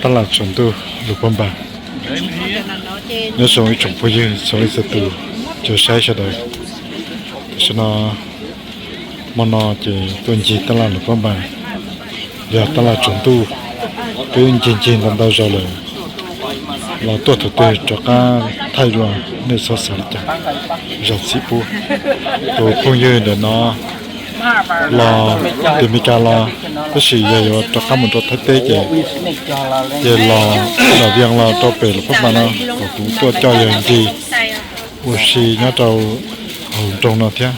Tab laj tsaus ntuj Luam Phab Npas. Nyob zoo ib tsoom phooj ywg txhua leej txhua tus, cov saib sawv daws. Tam sim no, hmo no ces tuaj ncig tab laj Luam Phab Npas, yog tab laj tsaus ntuj, twb ncig ncig ntau ntau zaus lawm, los tuaj thaum twg rov qab thaij dua, nej txhob xav li cas, zam txim pub. Tus phooj ywg ntawm no los tim Meskas los, tab sis yog yuav rov qab mus rau Thaib teb ces, ces los, los Vias los rau pem Luam Phab Npas no, kom kuv tuaj coj yawg ncig ua si nyob rau hauv nroog no thiab.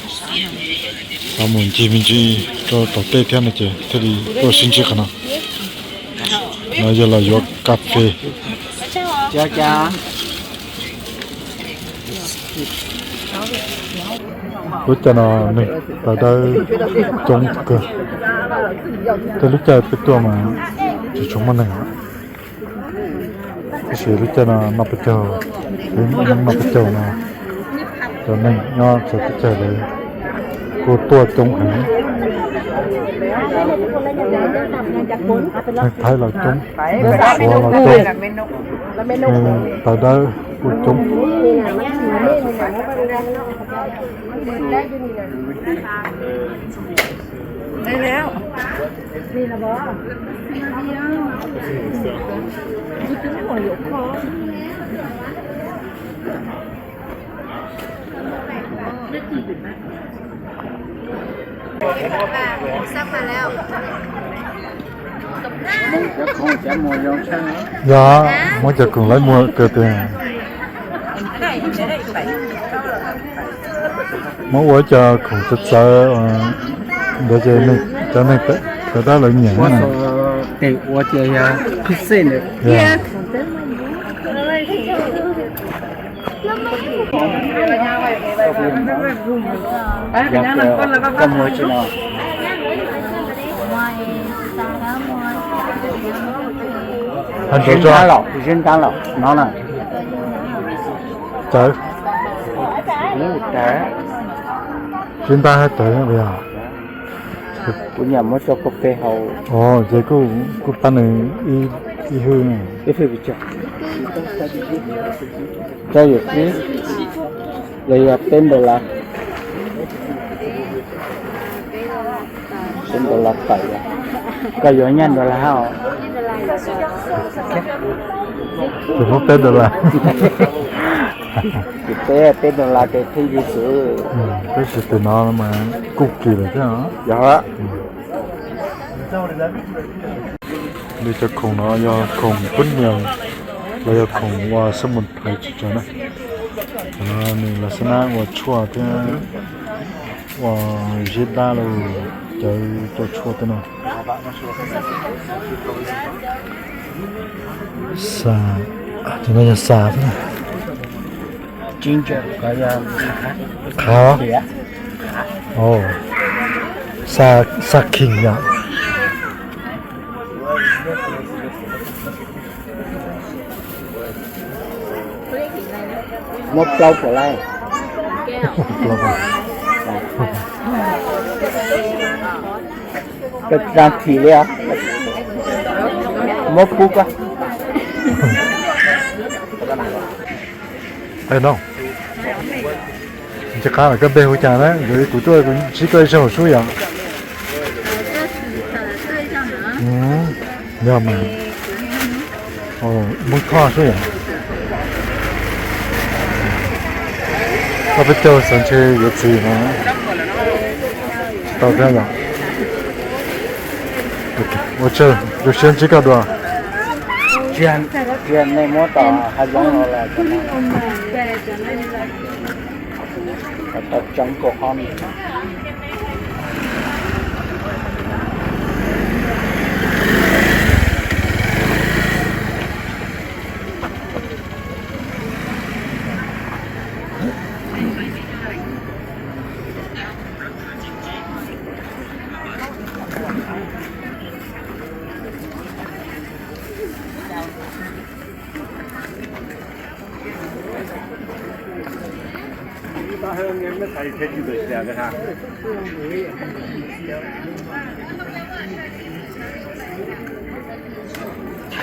Los mus ncig me ntsis rau tom tej thiab no ces thiaj li tuaj sib ntsib qhov no. No yog los yuav kas fes. Lub caij no neeg tawv dawb coob kawg, tej lub caij peb tuaj mas tsis tshua muaj neeg. Tab sis lub caij no noj peb caug, lub noj peb caug no cov neeg nyob txawv teb chaws lawv kuj tuaj coob heev. Neeg Thaib los coob, neeg Suav los coob, neeg tawv dawb kuj coob. Yog muab cov khoom lawv muag kawg tiag. Muab ua cov khoom txawv txawv ntawd ces cov neeg tawv dawb lawv nyiam. Tes ua ces yog phij xej ntawd. Koj muag tsis no. Zib ntab los, zib ntab los no na. Tawv. Zib ntab hab tawv os. Kuv nyam muab rau koj pe haus. Os, ces kuj, kuj pab nws ib hwj. Rau yawm txiv, los yog peb dollar. Peb dollar tawm, koj yuav nyaj dollar hab os. Tus muab peb dollar. Ces peb, peb dollar ces thij li xwb. Tab sis tus no mas kuj kim lawm thiab. Yog. Nws cov khoom no yog khoom kub nias los yog khoom ua xab mus phais tsis tsawg na. Cov no nws los xab nab ua tshuaj thiab ua zeb dab los cawv rau tshuaj tej no. Xas, cov no yog xas thiab na. Khav, xas kheem yom. Muab plaub puas laib? Koj tsaa thim li os. Muab pub koj. Noj, ntshe qab lawm, koj npe hu cas na? Kuv tuaj ntsib koj ib zaug sub yom. Yog mas, Hmoob Thoj sub yom. Ob peb caug xav ntshe yuav txiv no. Tau thiab yom. Ua tsaug, zoo siab ntsib koj dua. Tsis yog nej muab tom hav zoov los lawm. Tau tseev kaum ob.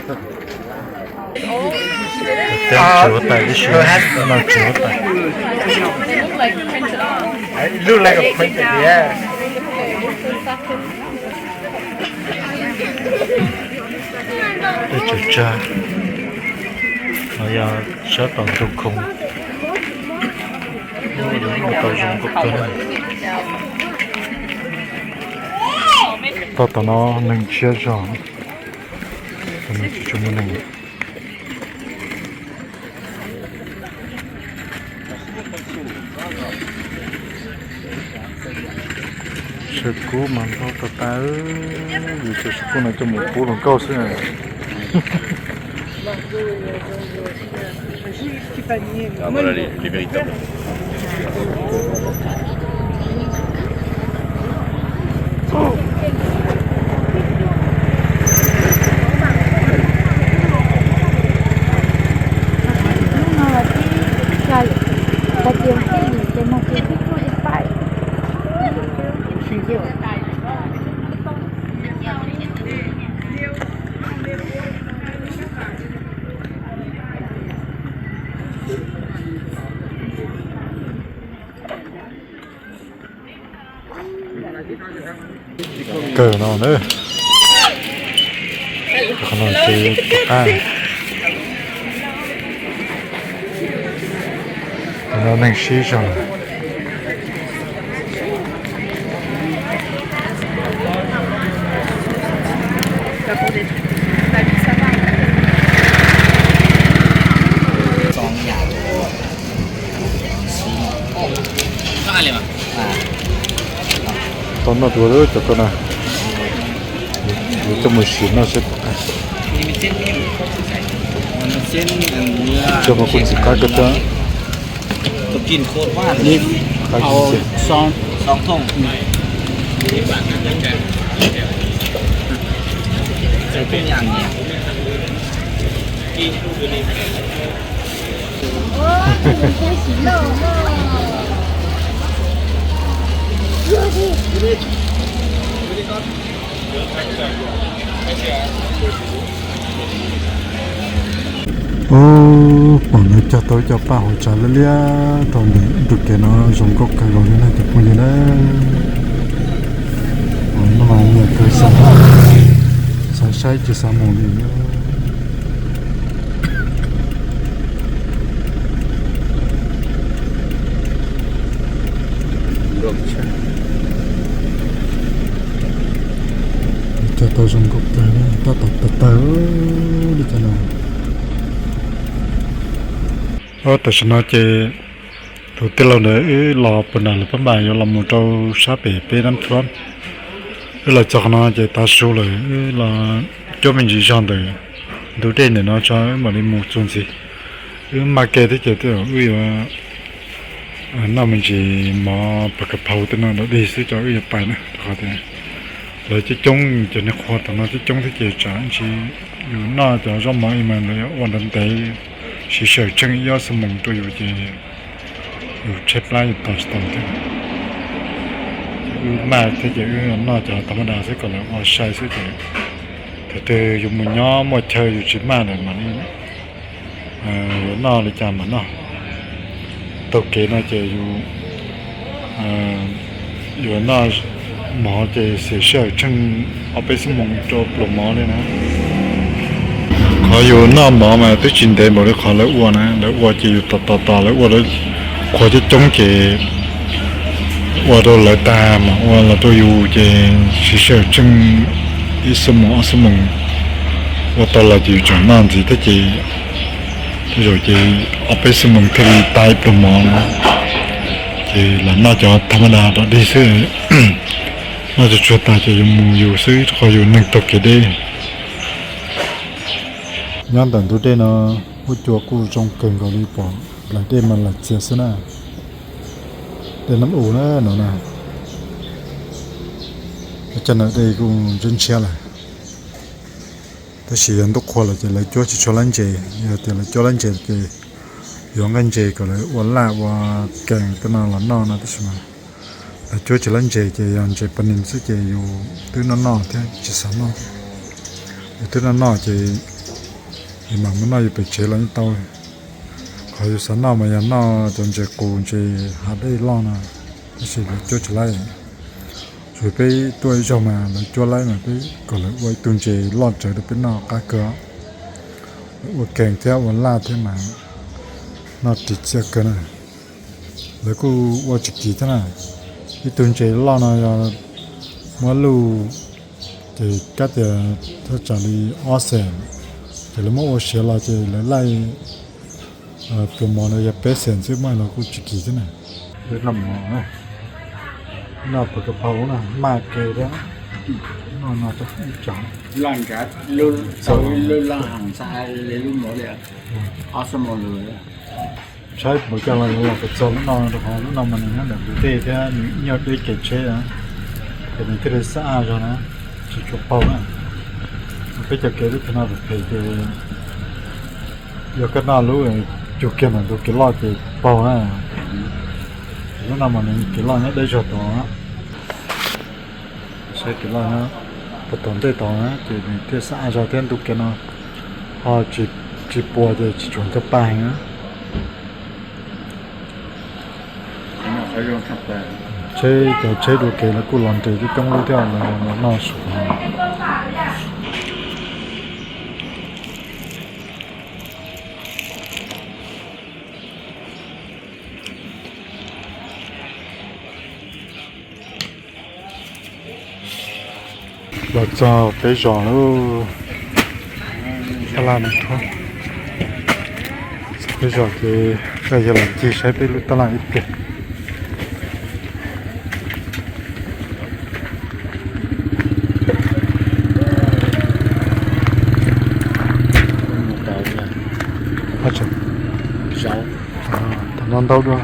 Teb tsis huab tais tib si, no tsis huab tais. It look like a printed, yeah. Tej tsav tsag no yog sab tom ntug khoo, ua tau zoo nkauj kawg na. Toj tom no neeg tshiab zog, tom no tsis tshua muaj neeg. Saw kub mas ntau tas tas, yus cov saw kub no coj mus pub hluas nkauj xwb. Kawg no na, qhov no ces rov qab, no neeg sib zog. Tau noj dua lawm cov ko na, yuav coj mus sim noj seb. Coj mus kuj ntxim qab kawg thiab. Ub, pom lawv cog tau ib co paj hauv tsav liab liab rau ntawm ntug kev no zoo nkauj kawg nkaus li na cov phooj ywg na. Hnub no nyiam kawg, xav saib tsis xav mus li. Cog tau zoo nkauj kawg, tab tom tawg tawg li cov no. Tam sim no ces tus tij laug ntawd wb los puag nram lawv phab npas yuav los mus rau sab pem peb nab thuab. Wb los txog qhov no ces tav su lawm, wb los cuab me ntsis zog ntawm ntug dej ntawm no tso wb mam li mus txuas ntxiv. Wb maj ke thiab ces wb yuav noj me ntsis mov pas kas phau tej no dog dig xwb ces wb yuav pais na, rau qhov tias lawv coob coob, cov niag qhua tom no coob coob thiab ces tsam ntsis yus noj cov zaub mov ib mas lawv yuav ua ntev ntev, siv sij hawm tsheej ib ob xuab moos rau yus ces yus tshaib plab yus tos tsis tau thiab. Wb maj thiab ces wb noj cov tha ma da xwb kom lawv ua sai xwb ces thaum twg yus mus nyob muaj chaw yus tsis maj lawm mam li yuav noj li cas mam noj. Taug kev no ces yus yuav noj mov ces siv sij hawm tsheej ob peb xuab moos rau pluas mov li na. Qhov yus noj mov mas twb tsis ntev npaum li qhov lawv ua na, lawv ua ces yus tos tos tos lawv ua, lawv qhuav coob coob ces ua rau lawv tag mas ua los rau yus ces siv sij hawm tsheej ib xuab moos ob xuab moos ua tau los ces yus tseem noj ntxiv thiab ces tej zaum ces ob peb xuab moos thiaj li tag ib pluag mov no. Ces los noj cov tha ma da rov dig xwb, noj tsuag tsuag tas ces yus mus yus xwb rau qhov yus neeg taug kev deb. Nyob ntawm ntug dej no, huab cua kuj zoo kawg nkaus li, pom nplaim dej mas lam txias xwb na. Dej Nab U na no na, cov ntawm dej kuj ntshiab ntshiab lawm. Tab sis yog ntuj qhua lawm ces lawv cuab tsis tshua lab ntses, yog tias lawv cuab lab ntses ces yuav nqaij ntses kom lawv ua laj ua kees tej no los noj no, tab sis mas lawv cuab tsis lab ntses ces yog ntses pa nis xwb ces yus twb noj noj thiab tsis xav noj thiab. Yus twb noj noj ces Yus mam muab noj yus pem tsev los yeej tau. Qhov yus xav noj mas yog noj cov ntses qus ntses hav dej loj no, tab sis lawv cuab tsis laib. Tsuas peb tuaj ib zaug mas lawv cuab laib mas peb kom lawv ua ib tug ntses loj tsawv rau peb noj qab kawg. Lawv ua kees thiab ua laj thiab mas noj ris txiaj kawg na. Lawv kuj ua tsis kim thiab na. Ib tug ntses loj no yog muab luj ces kab tias thaj tsam li ob xees, ces lawv muab ua siav los ces lawv laij pluas mov no yog peb xees xwb, muaj los kuj tsis kim thiab na. Noj mov, noj pem ka phau na, maj kawg thiab. Noj no tau ib tsam. Saib puas coj los los kom txog lub no rau qhov lub no mas nws nyob ntawm ntug dej thiab nws ib nyuag deb kev tsheb na, ces nws thiaj li xab aj zog na, tsis tshua paug na. Peb cov kev lub tug no phem phem ces yog koj noj lub cug kiag ntawm ntug kev loj ces paug na. Lub no mas nws kev loj nyob deb zog tod. Saib kev loj nyob puag tom ntej tod na ces nws thiaj xab aj zog thiab ntu kev no ho tsis puas ces tsis tshua ncaj paj heev na. Tsheb, cov tsheb dua kev lawv kuj los nres coob coob lub thiab, lawv los noj su. Los txog peb zos lawm, tab laj Nus Thuab. Txog peb zos ces koj yog los ncig saib peb lub tab laj ib pliag. Tau no ntau dua.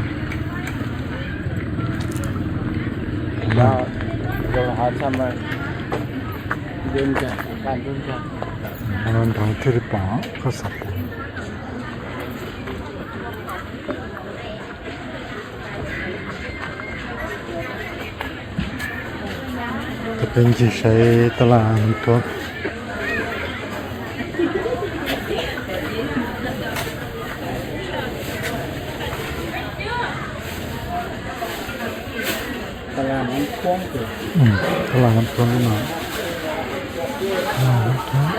Nrov thiaj li pom, koj xav pom. Peb ncig saib tab laj Nus Thuab. Tab laj Nus Thuab lub no.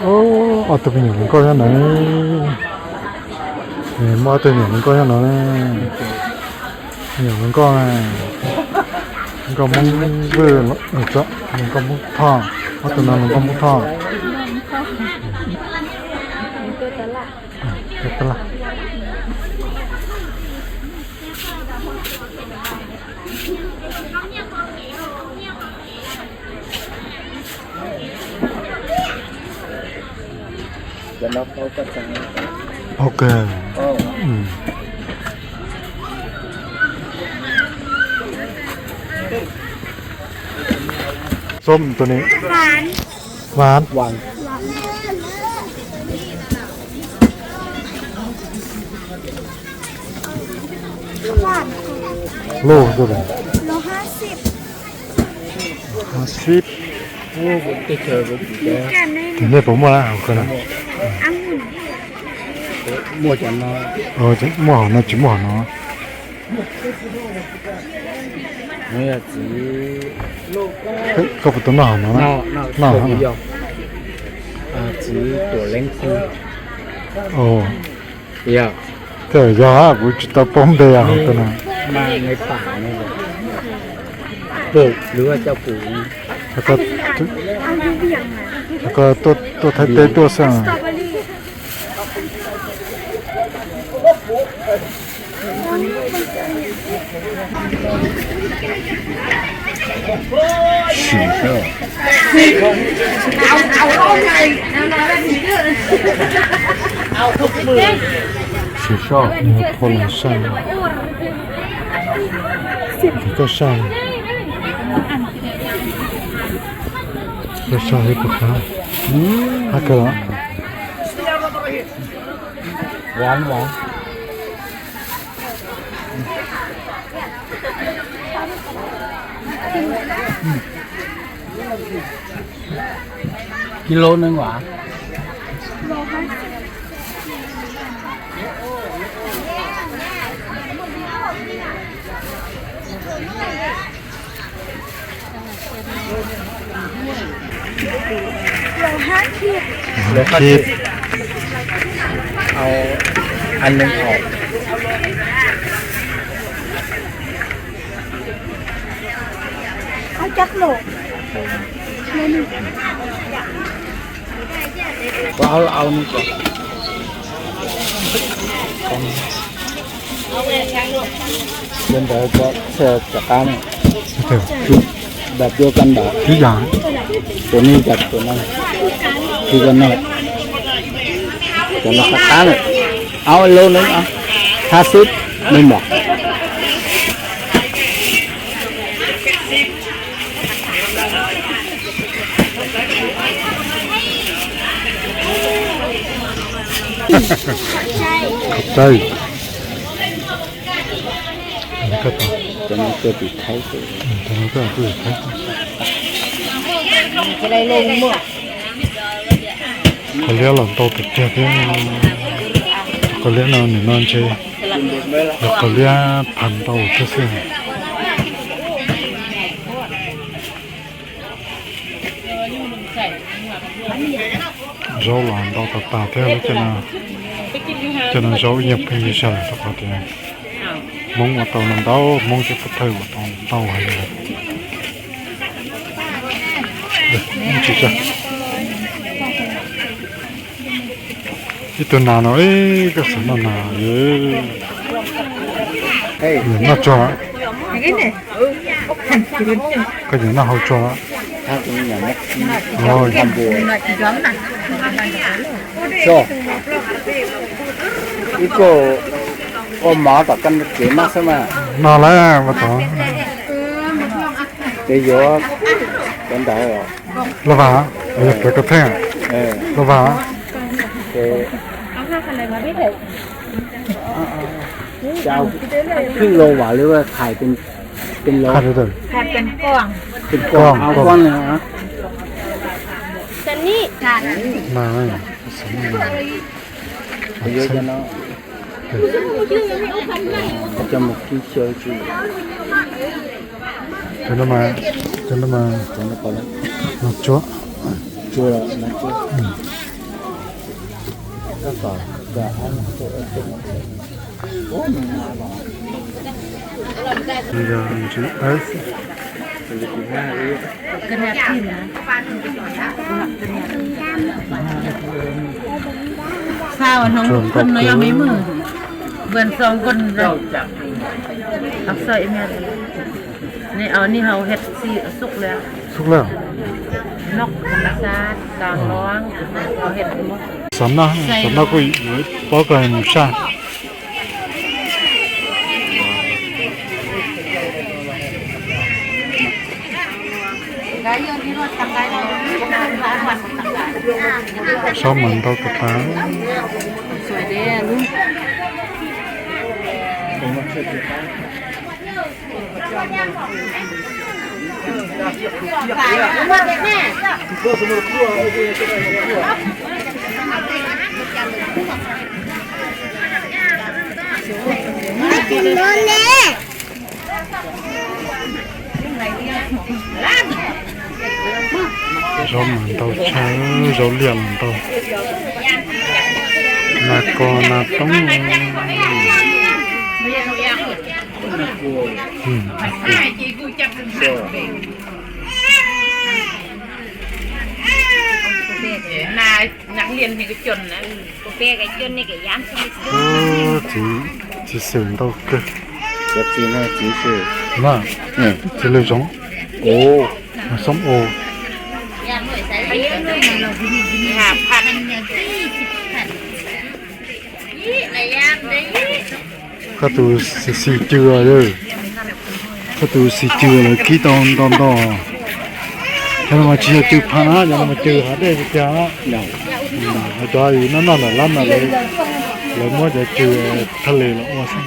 Ob tug me nyuam hluas nkauj nyob ntawd. Muaj ob tug me nyuam hluas nkauj nyob no. Me nyuam hluas nkauj, nkauj Hmoob Vwj, hluas nkauj Hmoob Thoj, ob tug no hluas nkauj Hmoob Thoj. Ok. Xốp tus ni. Hwaan. Lub tus ni. Lub xib. Tim nej puas muaj hauv qhov no? Muaj hauv no tsis muaj hauv no. Koj puas tau noj hauv no? Noj. Txiv tuam leeb kub. Thiaj yog kuv tsis tau paub npe os. Koj tuaj Thaib teb tuaj xwb. Sim soj. Sim soj, phau los saj. Koj saj. Koj saj ib puas kab. Hab kawg los. Kis lus nees nkaum. Lượt thịt. Ăn lên ổ. Có áo áo nữa kìa. Bên đó có xe chở cá này. Đặt vô căn bản. Ib yam. Tụi này đặt tụi này. Thì con này. Tụi nó khá khá rồi. Áo lô nữa à. Tha sút. Nên bảo. Khov tsaig. Cov no tuaj tim Thaib xwb. Cov no tuaj tim Thaib. Qos liab los ntau tiag tiag thiab. Qos liab no nim no ntshe yog qos liab pham ntau thiab xwb. Zaub los ntau tas tas thiab, cov no zaub ib nyuag pheej yig zog rau qhov tias Hmoob ua tau no ntau, Hmoob cov pov thawj ua tau ntau heev. Tsis tsa. Ib tug nas no, koj xav noj nas, noj tsuag. Koj nyiam noj hau tsuag. Ib koj, koj mov tom koj tsev noj xwb mas. No lawm mas tod. Ces yuav cov ntawd. Los vam, yog peb koj theej. Los vam. Sao, phim lô vào lưới khai tên, tên lô. Khai từ từ. Tên con, con, con này hả? Này, cho nó, cho một ký sơ chứ. Cho nó mà, cho nó mà, cho nó có đấy. Nó chúa. Chúa là nó chúa. Ừ. Các tỏ, cả ăn, Sao hnub phun no yog me mws. Vườn xôm kôn. Học sợi mẹ. Ni, ni hầu het si súc leo. Súc leo. Nok sa, tang loang, hầu het mốt. Xóm no, xóm no kuj yuav pab koj mus saj. Saub mas ntau tas tas. Zaub mas ntau tshaj, zaub liaj los ntau. Nas kos nas toob. Txiv, txiv xwm ntau kawg. Txiv lwm zoov. Xoob o. Koj tus xim cw, koj tus xim cw lawv kib tau nto nto. Cov no mas tsis yog cw pha na, cov no mas cw hav dej tiag tiag. Cov noj noj nram lab mas lawv muab cov cw thaj les los ua xwb.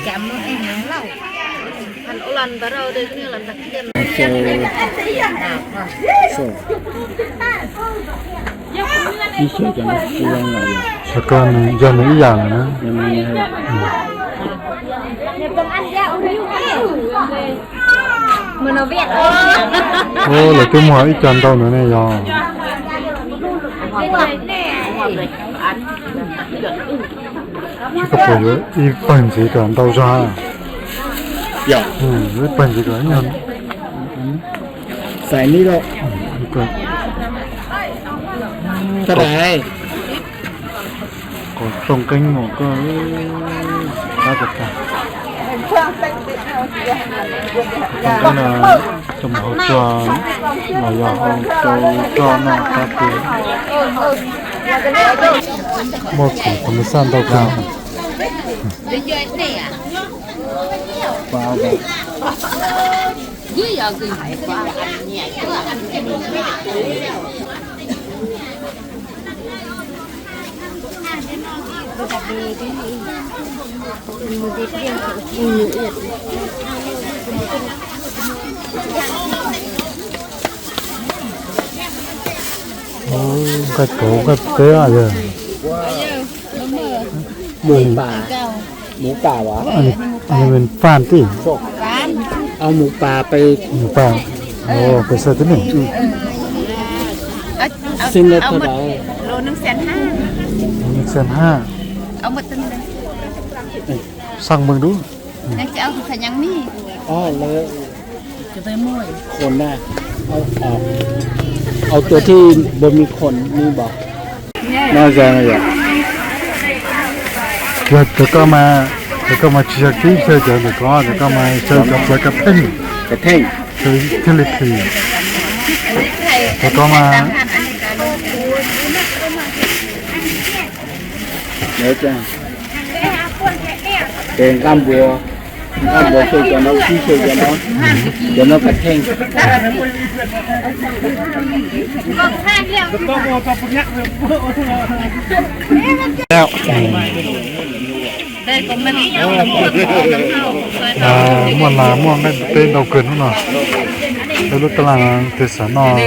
Ib xyoos cov no tsis zoo lawm. Cov ko nws yog nws ib yam lawm na. Ua, lawv twb muag ib co ntau no ne yog. Tsis koj puas yuav ib pawg ntxiv kom ntau zog? Yuav ib pawg ntxiv kom ib nyuag. Xaiv ni lawm. Qos rooj qeeb no koj, qab tas tas. Rooj qeeb no coj mus hau tsua los yog hau rau roj noj qab kawg. Muaj khoom thas mas xaj ntau kawg. Nqaij kauv nqaij teb yog. Mù pà, mù pà hả? Anh, anh em mình Phan tí. Ờ, mù pà pay. Mù pà. Ồ, pay sao thế này? Xin được thôi đó. Năm trăm ha. Năm trăm ha. Ông một tuần đây. Sang mừng đúng. Năm trăm ông phải nhắn mi. Ờ, làคนนะ เอา เอา เอาตัวที่บ่มีขนมีบ่ น่าจะนะ Yog cov ko mas, cov ko mas tsis yog kib xyaw cov ntawm ko, cov ko mas xyaw cov plawv kav theej, kav theej, thiaj li phim. Cov ko mas Ces nqaj npua, nqaj npua xyaw cov no, kib xyaw cov no, cov no kav theej. Muaj nas muaj nqaij npua teb ntau kawg hnub no. Peb lub taj laj tias xav noj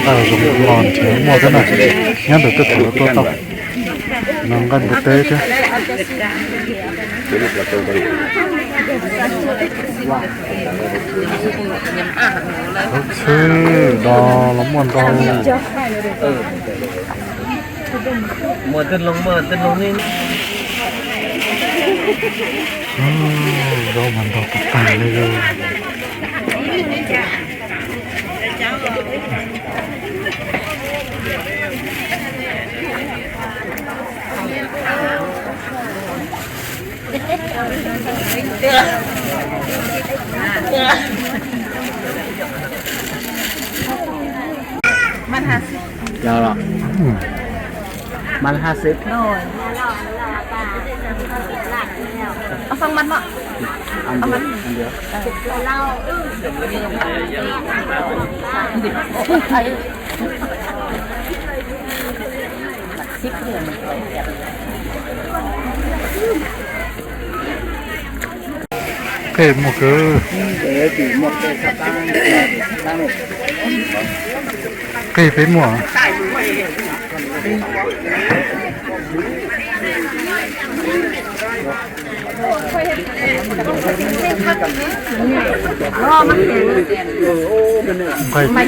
nqaij zoo los nrhiav muaj thiab na. Nyob ntawm tej thaum tuaj tau no nqaij npua teb thiab. Txhwb do los muaj ntau. Muaj tej loo, muaj tej loo ne. Zaub mas ntau tas tas li. Yog los? Mas hai mươi. Ông Phong mặn không? Ăn được, ăn được. Qej muaj kawg. Qej peb muaj. Nqaij, nqaij,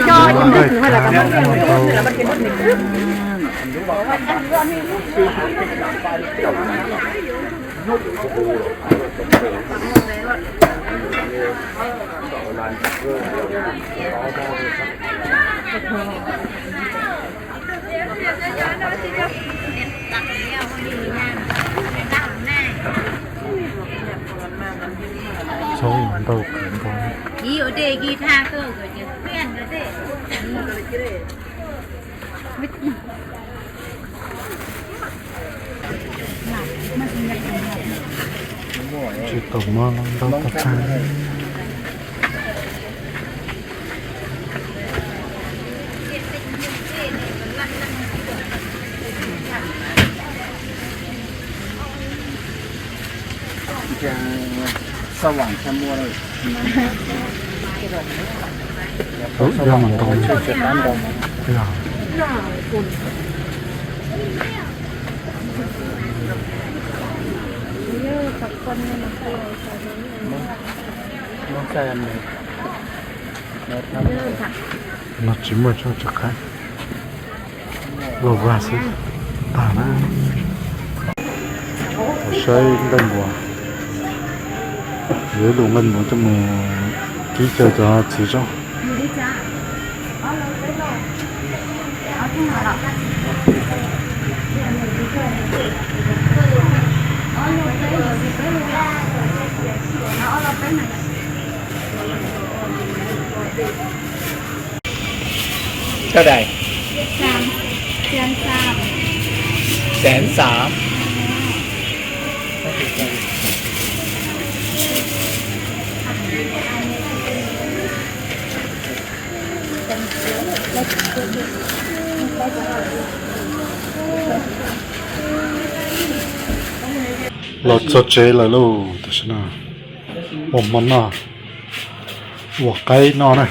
Txhob ntau kawg nkaus. Tsis tau muab ntau tag tag. Ub, yog mas ntau. Yog. No tsis muaj tso, tsis qab. Los vaj xwb, tag na. Saib nqaij npuas, yuav ib lub nqaij npuas coj mus kib cawg cov txiv zaub. Ntau dais? Xees xaam. Los txog tsev lawm lauj, tam sim no ua hmo noj, ua qaib noj na.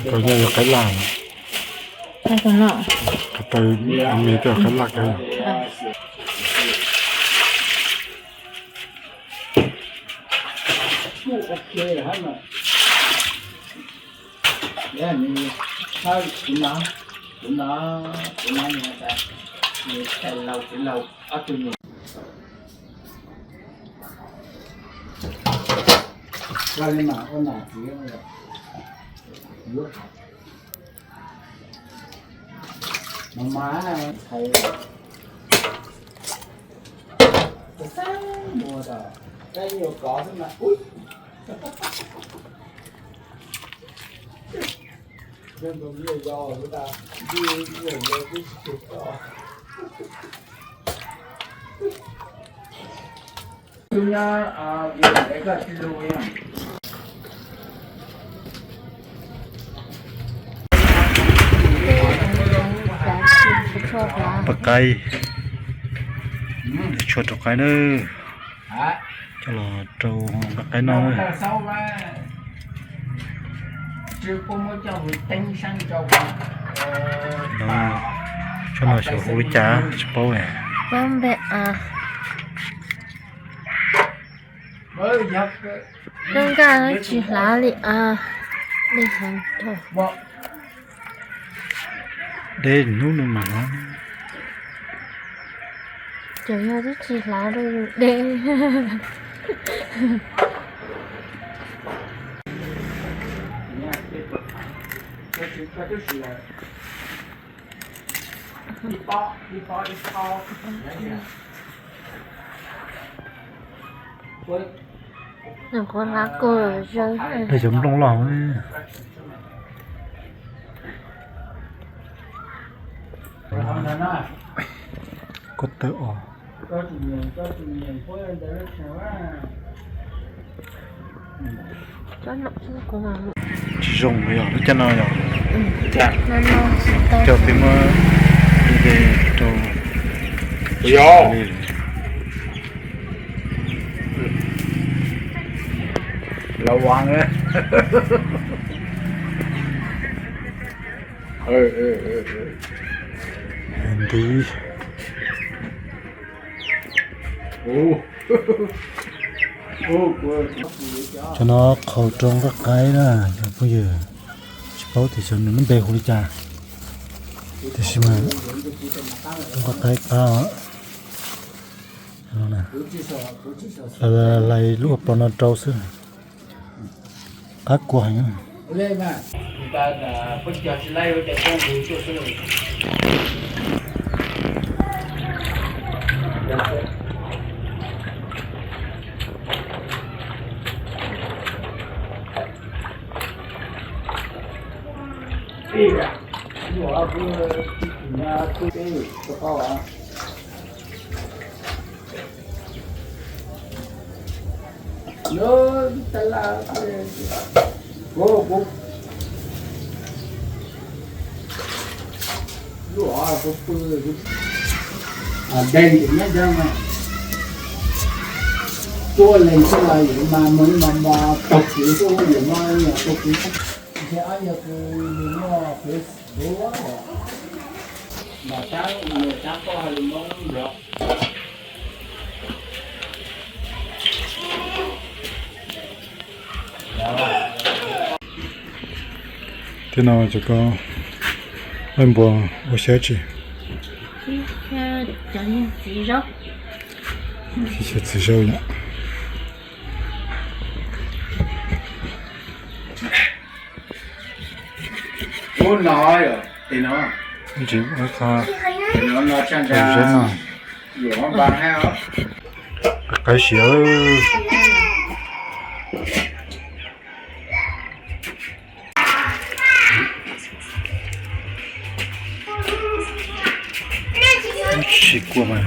Koj nyob yog qaib laj. Qhov taw me twb yog qaib laj kawg. Paj qaib, tshuaj rau qaib na, coj los rau nqa qaib noj. Tshuaj no xyov hu li cas tsis paub. Koj nkag tsis hlav li a, li heev. Deb hnub no mas hlav. Cov yog twb tsis hlav rau yus deb. Nyuam qhuav hlav kawg zawg. Tej cov nplooj loj. Koj tawm os. Tsis zoo yog lub caij no yog. Coj peb muab rau. Los ua nti. Cov no qhaus rau nqaij qaib na cov phooj ywg. Tsis paub tias xyov nws lub npe hu li cas, tiam sis mas rau nqaij qaib qab os. Hlais lub hauv paus no rau xwb. Qab kua heev. Dej ntawm nyob ntawd mas tuaj leeg xwb los yus mas mus ib mos mos taug kev tuaj, yus mas yus taug kev xwb. Ntshe ob yog kws nws muaj kev duav mas tab nws tab poj hais lus Hmoob nrov. Thiab no cov ko, leej npua ua xyab tsi? Txiv zaub yom. Ub no, ub qho, no no, qab siav. Tsis kua mas.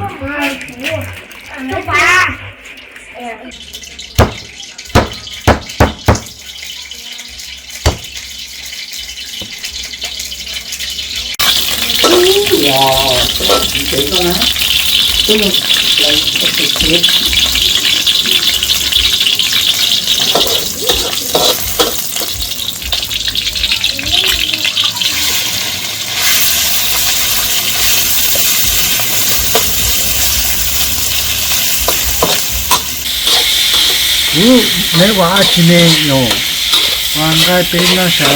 Ub, neb ua dab tsi ne yom? Ua nqaij peb noj sav.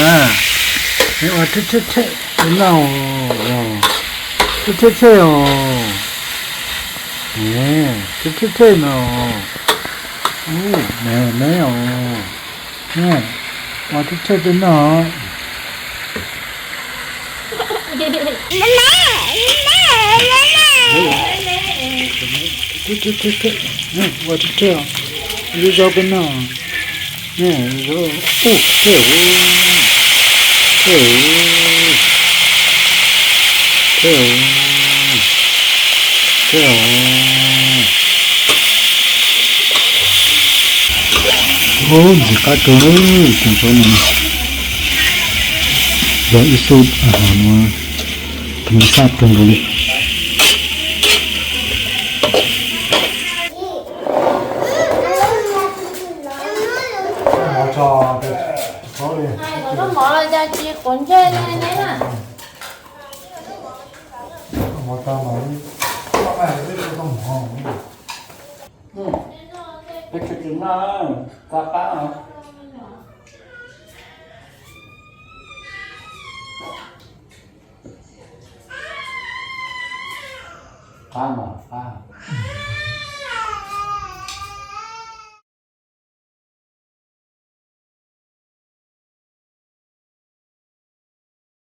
Neb ua thej thej thej peb noj os. Thej thej thej os. Thej thej thej no. Ub, neb os. Ua thej thej peb noj. Ua thej thej, ua zaub peb noj. Zaub, ub, thej, thej, thej, thej. Ub, ntxim qab kawg li tus zaub no. Yog ib xub a has no, thoob sab kawg nkaus li. Mov los cas tsis quav ntsej li ne na. Peb tsis tsis noj, qab qab. Qab mas qab.